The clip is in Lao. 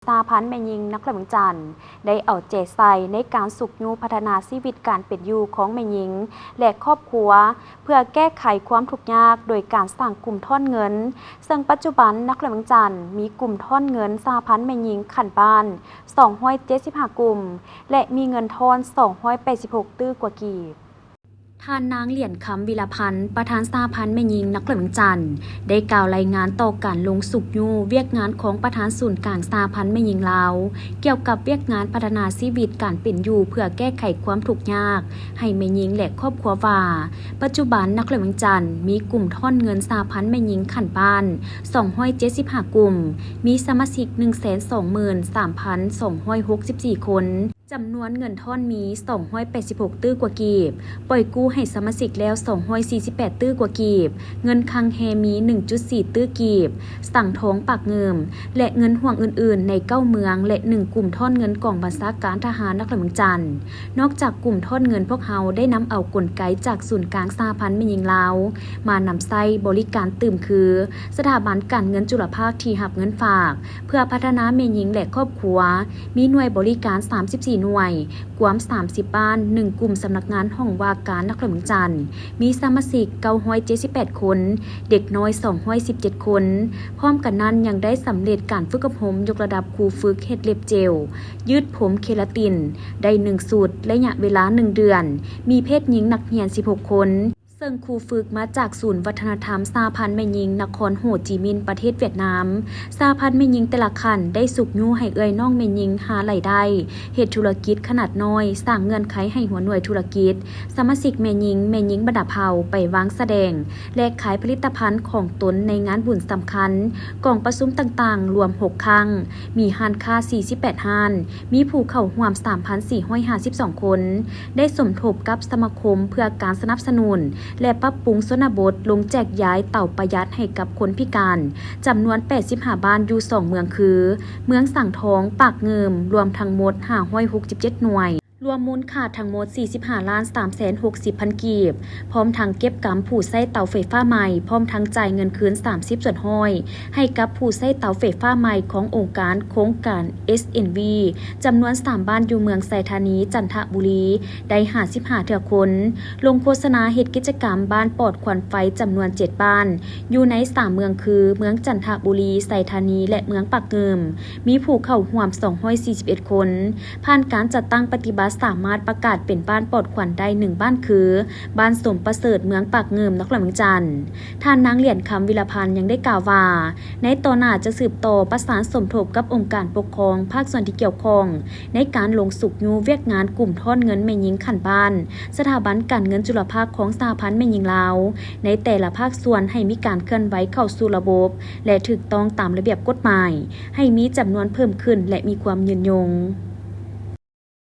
ສະຫະພັນແມ່ຍິງນະຄອນຫຼວງວຽງຈັນ ໄດ້ເອົາໃຈໃສ່ໃນການຊຸກຍູ້ພັດທະນາຊີວິດການເປັນຢູ່ຂອງແມ່ຍິງ ແລະ ຄອບຄົວ ເພື່ອແກ້ໄຂຄວາມທຸກຍາກໂດຍການສ້າງກຸ່ມທ້ອນເງິນ, ເຊິ່ງປັດຈຸບັນນະຄອນຫຼວງວຽງຈັນມີກຸ່ມທ້ອນເງິນສະຫະພັນແມ່ຍິງຂັ້ນບ້ານສອງຮ້ອຍເຈັດສິບຫ້າກຸ່ມ ແລະ ມີເງິນທ້ອນສອງຮ້ອຍແປດສິບຫົກຕື້ກວ່າກີບ. ທ່ານນາງ ຫຼຽນຄຳ ວິລະພັນ ປະທານສະຫະພັນແມ່ຍິງນະຄອນຫຼວງວຽງຈັນ ໄດ້ກ່າວລາຍງານຕໍ່ການລົງຊຸກຍູ້ວຽກງານຂອງປະທານສູນກາງສະຫະພັນແມ່ຍິງລາວ ກ່ຽວກັບວຽກງານພັດທະນາຊີວິດການເປັນຢູ່ເພື່ອແກ້ໄຂຄວາມທຸກຍາກໃຫ້ແມ່ຍິງ ແລະ ຄອບຄົວວ່າ, ປັດຈຸບັນນະຄອນຫຼວງວຽງຈັນມີກຸ່ມທ້ອນເງິນສະຫະພັນແມ່ຍິງຂັ້ນບ້ານສອງຮ້ອຍເຈັດສິບຫ້າກຸ່ມ, ມີສະມາຊິກໜຶ່ງແສນສອງໝື່ນສາມພັນສອງຮ້ອຍຫົກສິບສີ່ຄົນ. ຈຳນວນເງິນທ້ອນມີສອງຮ້ອຍແປດສິບຫົກຕື້ກວ່າກີບ, ປ່ອຍກູ້ໃຫ້ສະມາຊິກແລ້ວສອງຮ້ອຍສີ່ສິບແປດຕື້ກວ່າກີບ, ເງິນຄັງແຮມີໜຶ່ງຈຸດສີ່ຕື້ກີບ, ສັງທອງປາກງື່ມ ແລະ ເງິນຮ່ວງອື່ນໆ ໃນເກົ້າເມືອງ ແລະ ໜຶ່ງກຸ່ມທ້ອນເງິນກອງບັນຊາການທະຫານນະຄອນຫຼວງວຽງຈັນ. ນອກຈາກກຸ່ມທ້ອນເງິນ, ພວກເຮົາໄດ້ນຳເອົາກົນໄກຈາກສູນກາງສະຫະພັນແມ່ຍິງລາວ ມານຳໃຊ້ບໍລິການຕື່ມຄື ສະຖາບັນການເງິນຈຸລະພາກທີ່ຮັບເງິນຝາກ ເພື່ອພັດທະນາແມ່ຍິງ ແລະ ຄອບຄົວ, ມີໜ່ວຍບໍລິການສາມສິບສີ່ໜ່ວຍ, ກວມສາມສິບບ້ານ, ໜຶ່ງກຸ່ມສຳນັກງານຫ້ອງວ່າການນະຄອນຫຼວງວຽງຈັນ, ມີສະມາຊິກເກົ້າຮ້ອຍເຈັດສິບແປດຄົນ, ເດັກນ້ອຍສອງຮ້ອຍສິບເຈັດຄົນ. ພ້ອມກັນນັ້ນຍັງໄດ້ສຳເລັດການຝຶກອົບຮົມຍົກລະດັບຄູຝຶກເຮັດເລັບເຈວ, ຍືດຜົມເຄລາຕິນ ໄດ້ໜຶ່ງຊຸດ, ໄລຍະເວລາໜຶ່ງເດືອນ, ມີເພດຍິງນັກຮຽນສິບຫົກຄົນ. ເຊິ່ງຄູຝຶກມາຈາກສູນວັດທະນະທຳສະຫະພັນແມ່ຍິງນະຄອນໂຫຈິມິນ ປະເທດຫວຽດນາມ. ສະຫະພັນແມ່ຍິງແຕ່ລະຂັ້ນໄດ້ຊຸກຍູ້ໃຫ້ເອື້ອຍນ້ອງແມ່ຍິງຫາລາຍໄດ້, ເຮັດທຸລະກິດຂະໜາດນ້ອຍ, ສ້າງເງື່ອນໄຂໃຫ້ຫົວໜ່ວຍທຸລະກິດ, ສະມາຊິກແມ່ຍິງ, ແມ່ຍິງບັນດາເຜົ່າໄປວາງສະແດງ ແລະ ຂາຍຜະລິດຕະພັນຂອງຕົນໃນງານບຸນສຳຄັນ, ກອງປະຊຸມຕ່າງໆ ລວມຫົກຄັ້ງ, ມີຮ້ານຄ້າສີ່ສິບແປດຮ້ານ, ມີຜູ້ເຂົ້າຮ່ວມສາມພັນສີ່ຮ້ອຍຫ້າສິບສອງຄົນ, ໄດ້ສົມທົບກັບສະມາຄົມເພື່ອການສະໜັບສະໜູນ ແລະ ປັບປຸງຊົນນະບົດ ລົງແຈກຢາຍເຕົາປະຢັດໃຫ້ກັບຄົນພິການ ຈຳນວນແປດສິບຫ້າບ້ານ ຢູ່ສອງເມືອງຄື ເມືອງສັງທອງ, ປາກງື່ມ, ລວມທັງໝົດຫ້າຮ້ອຍຫົກສິບເຈັດໜ່ວຍ, ລວມມູນຄ່າທັງໝົດສີ່ສິບຫ້າລ້ານສາມແສນຫົກສິບພັນກີບ. ພ້ອມທັງເກັບກຳຜູ້ໃຊ້ເຕົາໄຟຟ້າໃໝ່, ພ້ອມທັງຈ່າຍເງິນຄືນສາມສິບສ່ວນຮ້ອຍ ໃຫ້ກັບຜູ້ໃຊ້ເຕົາໄຟຟ້າໃໝ່ຂອງອົງການໂຄງການ ເອສເອັນວີ ຈຳນວນສາມບ້ານ ຢູ່ເມືອງໄຊທານີ, ຈັນທະບູລີ ໄດ້ຫ້າສິບຫ້າເທື່ອຄົນ. ລົງໂຄສະນາເຮັດກິດຈະກຳບ້ານປອດຄວັນໄຟ ຈຳນວນເຈັດບ້ານ ຢູ່ໃນສາມເມືອງຄື ເມືອງຈັນທະບູລີ, ໄຊທານີ ແລະ ເມືອງປາກງື່ມ, ມີຜູ້ເຂົ້າຮ່ວມສອງຮ້ອຍສີ່ສິບເອັດຄົນ. ຜ່ານການຈັດຕັ້ງປະຕິບັດ ສາມາດປະກາດເປັນບ້ານປອດຄວັນໄດ້ໜຶ່ງບ້ານຄື ບ້ານສົມປະເສີດ, ເມືອງປາກງື່ມ, ນະຄອນຫຼວງວຽງຈັນ. ທ່ານນາງ ຫຼຽນຄຳ ວິລະພັນ ຍັງໄດ້ກ່າວວ່າ, ໃນຕໍ່ໜ້າຈະສືບຕໍ່ປະສານສົມທົບກັບອົງການປົກຄອງພາກສ່ວນທີ່ກ່ຽວຂ້ອງ ໃນການລົງຊຸກຍູ້ວຽກງານກຸ່ມທ້ອນເງິນແມ່ຍິງຂັ້ນບ້ານ, ສະຖາບັນການເງິນຈຸລະພາກຂອງສະຫະພັນແມ່ຍິງລາວ ໃນແຕ່ລະພາກສ່ວນ ໃຫ້ມີການເຄື່ອນໄຫວເຂົ້າສູ່ລະບົບ ແລະ ຖືກຕ້ອງຕາມລະບຽບກົດໝາຍ, ໃຫ້ມີຈຳນວນເພີ່ມຂຶ້ນ ແລະ ມີຄວາມຍືນຍົງ.